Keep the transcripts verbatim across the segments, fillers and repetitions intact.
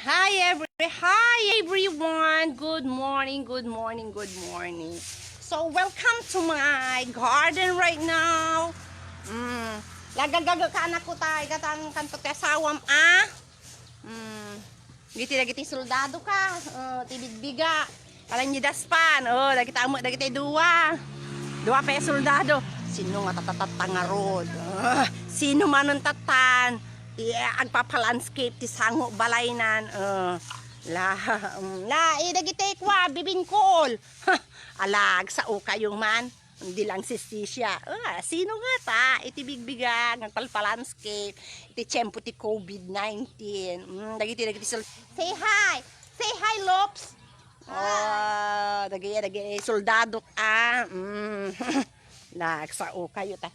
Hi every hi everyone. Good morning, good morning, good morning. So welcome to my garden right now. Mm. Lagagaga ka anak ko tay katang kanto ti asawam ah. Mm. Dagiti dagiti soldado ka. Oh, ti bigbiga. Alam ni daspan. Oh, dagiti amo dagiti dua. Dua pay soldado. Sino nga tatatat tangarod? Ah, sino manen tatan? Iya, agpapa-landscape ti sango balaynan. Ah, la, mm, la, eh, dagiti kua, bibingkol. Alag, sao kayo man. Di lang si Sisia. Ah, sino nga ta? Iti bigbiga, nga palpa-landscape. Iti tiyempo ti covid nineteen. Mm, dagiti, dagiti sol-, say hi. Say hi, Lops. Ah, dagiti, dagiti soldado. Ah, mm. Nagsao kayo ta.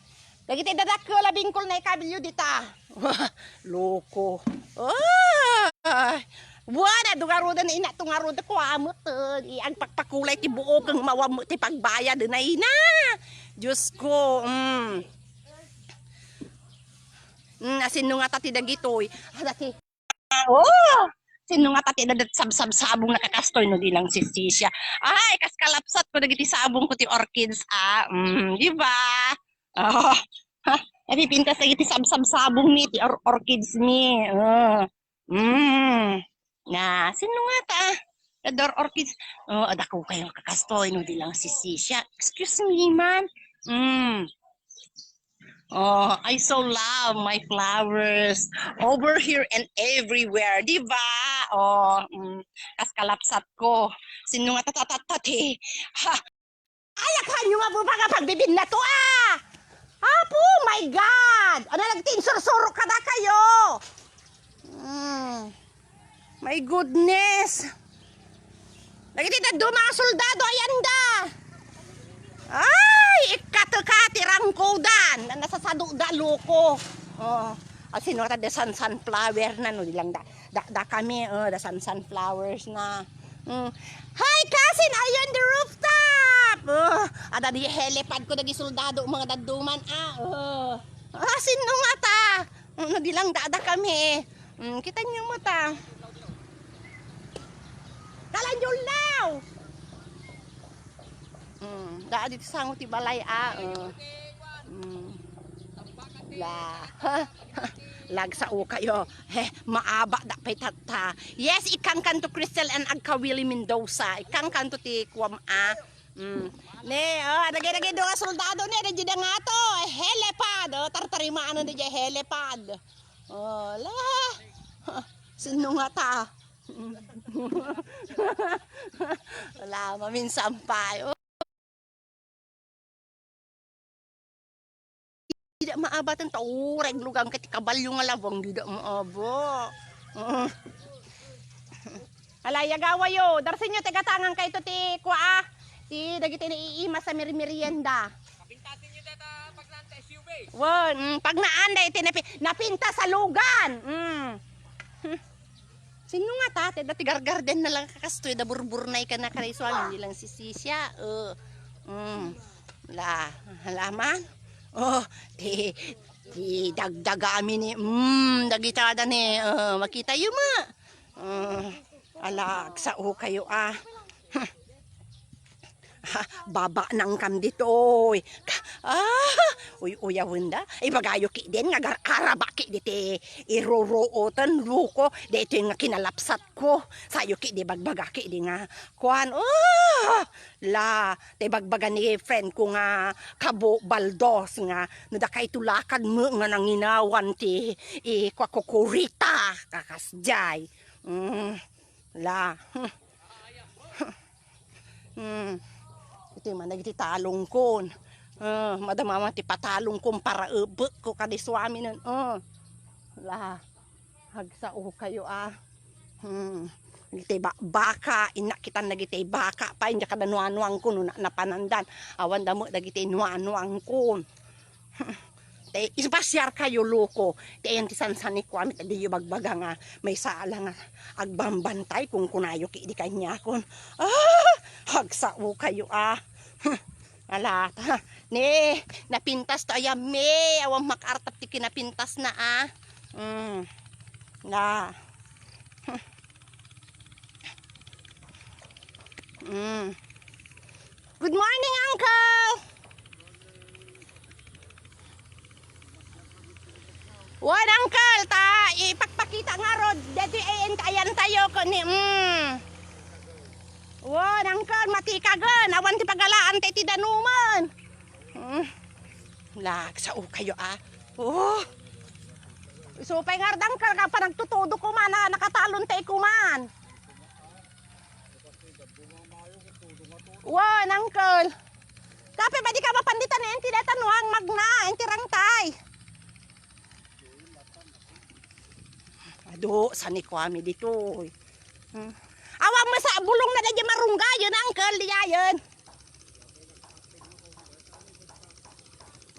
Dagiti dadakkel a bingkol na ikabilyo dita. Loko. Ay! Buwan, adu nga rudan na ina, tunga rudan ko, amot, eh, agpakpakulay ti buok, ang mawam ti pagbayad, na ina. Diyos ko, mm. Mm, asin no nga tati dagitoy. Ah, dati. Oh! Sino nga pati dadat sabsab-sabong nakakastoy no di lang si Sisia. Ay, kas kalapsat ko dagiti sabong ko ti orchids, ah. Mm, di ba? Oh. Ha, napipintas dagiti sabsab-sabong mi ti or-, orchids mi. Oh. Mm. Na, sino nga ta? Ador orchids. Oh, adako kayo kakastoy no di lang si Sisia. Excuse me, man. Mm. Oh, I so love my flowers over here and everywhere, di ba? Oh, mm, kas kalapsat ko. Sino nga tatatatati? Ha! Ay, akanyo nga buba nga pagbibin na to, ah! Apo, my God! Ano nagtinsursuro ka na kayo? Mm. My goodness! Dagiti daduma nga soldado, ayanda! Ay, ikkateka ti rangkodan! Na-, nasasaduda, loko! Oh, asino ta the sun, sunflower na, no? Di lang da, da, da kami, oh, the sun, sunflowers na. Mm. Hi, cousin! Are you on the rooftop? Oh, ada di helipad ko, dagi soldado, mga daduman, ah, oh. Ah, sino nga ta? Mm, no, di lang dada kami. Mm, kita niyo mo ta. Kalan yun now! Mm, daa dito sango ti balay, ah, oh. Mm. La. Lagsao kayo. He, maaba da pay tatta. Yes, ikangkanto Crystal and agka Willie Mendoza. Ikangkanto ti kuam, ah. Mm. Ne, oh, dagay-dagay do nga soldado ne, dagay da nga to, helipad, oh, tartarimaan na dagay helipad. Oh, la. Sino nga ta? Wala, maminsan pa, oh. Dida maabatan ta, uray lugang ket ti kabalyo nga labong, dida maaba. Mm. Ala, yagawayo, darsenyo ti gatangan kayto ti kua, ah. Ti dagiti naiimas a mermerienda. Kapintasin nyo deta pag naan ta S U V. Wen, mm, pag naan da iti napi-, napintas a lugan. Mm. Sino nga ta? Ti dati gargarden na lang kakastoy, da burburnay ka na kanayswan, hindi lang si Sisia. Uh, mm. La, laman. Oh, ti, ti dagdagami ni, mm, dagita da ni, uh, makita yu ma. Uh, ala, agsao kayo, ah. Ha, baba nang kam ditoy. Ka-, ah, uy, uyawenda. Ibagayo ki din nga gar-, araba ki diti iruruoten, luko. Ditoy nga kinalapsat ko. Sayo ki di bagbaga ki di nga. Kuan, oh, la, ti bagbaga ni friend ko nga kabo baldos nga. No dakay to lakad mo nga nanginawan ti, i, kwa kukurita. Kakasjay. Mm, la. Hmm. Iti man dagiti talongkon. Ah, madamama ti patalongkon para ebek ko kadi suami nan. Ah. La. Agsao kayo, ah. Hmm. Dagiti ba-, baka, innak kitan dagiti baka pa, inja kada nuanuangkon, no na-, napanandan. Awan damo dagiti nuanuangkon. Te, ispasiar kayo, loko. Te, ayan ti sansanik ko, amit, diyo bagbaga nga, may sala nga, agbambantay, kung kunayo, ki, di kanyakon. Ah, agsao kayo, ah. Hmm, ala, ta, ne, napintas to, ayan, me, awan makartap ti kinapintas na, ah. Mm, na. Hmm. Mm. Good morning, Uncle! Wen, Uncle, ta ipakpakita ngarud deti, eh, ayan tayo kani, mm. Wen, Uncle, matikagen, awan ti pagalaan ta iti danumen. Mm. Lag, sao kayo, ah. Oh. Isu pay ngarud, Uncle, nga panagtutudo kuman, na, nakatalon tayo kuman. Wen, Uncle. Kape ba di ka mapanditan enti deta nuang magna, enti rangtay? Adu, sani ko ami ditoy. Hmm. Awan mo sa bulong na da di marunggayen, Uncle, di ayen.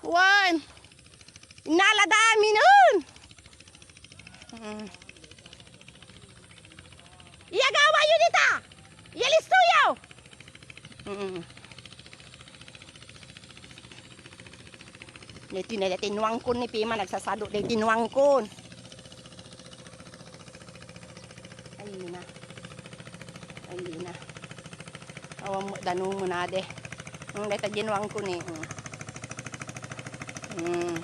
Wen. Inala dami nun. Mm. Iyagawa yo dita. Iyalisto yo. Mm. Deti na deti nuangkon ni Pima, nagsasado deti nuangkon. Ay, na. Ay, na. Awan mo, danumen ade. Ang deta ginuang ko ni, mm. Mm.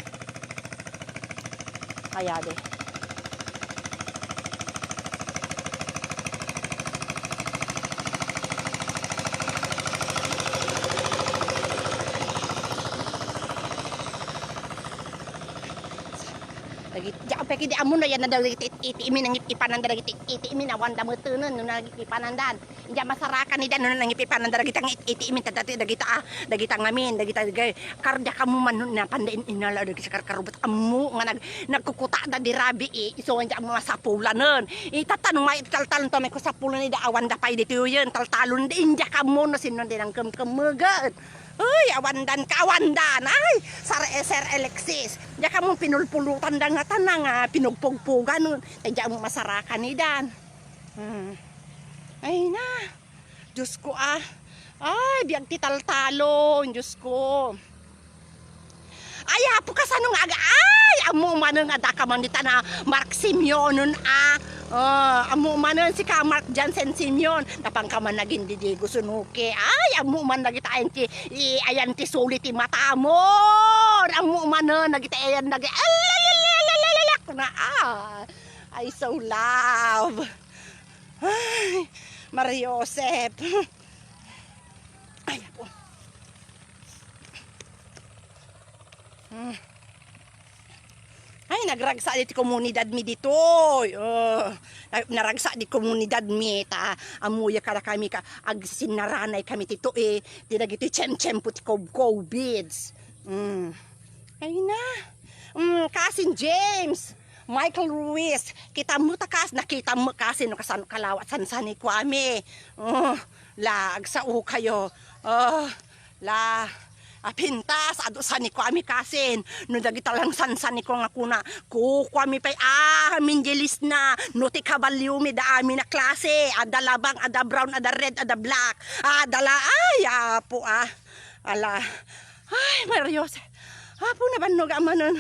Ay, ade. Dagiti, diak pay kidi ammo no, yan na dagiti iti-, itiimin, nangipipananda dagiti iti-, itiimin, awan da metenen no nangipipanandan. Diak masarakan ida no nangipipananda dagita nga it-, itiimin, ta dati dagita, ah, dagita ngamin, dagita, dagay, kar diak ammo man no, napanda in-, inala dagiti karkarubot ammo nga nag-, nagkukuta da di rabii, isu nga diak ammo masapulanen. Itatta no may taltalon to, may kusapulan ida, awan da pay ditoyen, taltalon da, diak ammo no sino di nangkemkemegen. Uy, awandan ka, awandan. Ay, Sir, eh, Sir Alexis. Diak ammo pinulpulutan da nga tanan nga pinugpugpugan. Tay diak ammo masarakan idan. Hmm. Ay na. Diyos ko, ah. Ay, biag ti taltalon, Diyos ko. Ay, apo, kasano nga aga-, ay, ammo manen nga daka man dita na Mark Simeon, a. Ah, ammo manen si ka Mark Jansen Simeon. Napan ka man nagin didigo sunuki. Ay, ammo man dagita ayan ti, i-, ayan ti suli ti matamon. Ammo manen dagita ayan dagi-, alalalalalalala, kuna, ah. I so love. Ay, Maria Josep. Ay, apo. Hmm. Ay, nagragsak di ti komunidad mi ditoy. Oh, na-, naragsak di komunidad mi ta ammoya kada kami ka agsinnaranay kami ti to, eh, ti dagiti tiyem-tiyempo ti co-, covid. Hmm. Ay na. Hmm, Cousin James, Michael Ruiz, kita mo ta kas-, nakita mo kasi no kasano kalawat sansani ko ami. Oh, la, agsao kayo. Oh, La, apintas, adu sani ko ami kasin. No dagita lang sansani ko nga kuna, kukuami pay amin di list na. No ti kabalyo mi da amin a klase. Ada labang, ada brown, ada red, ada black. Ada la, ay, apo, ah. Ala. Ay, Maria Jose. Apo, nabannog a manen.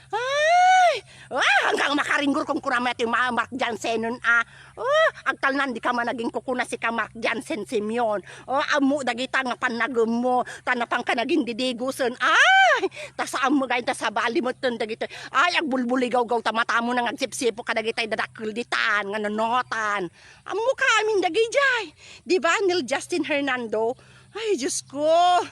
Ay! Ah, hanggang makaringgor kung kunam ti ma-, Mark Jansenon, ah. Oh, agtalnan di ka man naging kukuna si ka Mark Jansen Simeon. Oh, ammo dagita nga pannagem mo, ta napan ka naging didigusen. Ay! Ta saan mo gayta sabali mo ton dagito. Ay, agbulbuligaw-gaw ta mata mo nang agsipsipo ka dagitay dadakkel ditan, nga nonotan. Ammo ka amin dagijay. Di ba, Neil Justin Hernando? Ay, Diyos ko.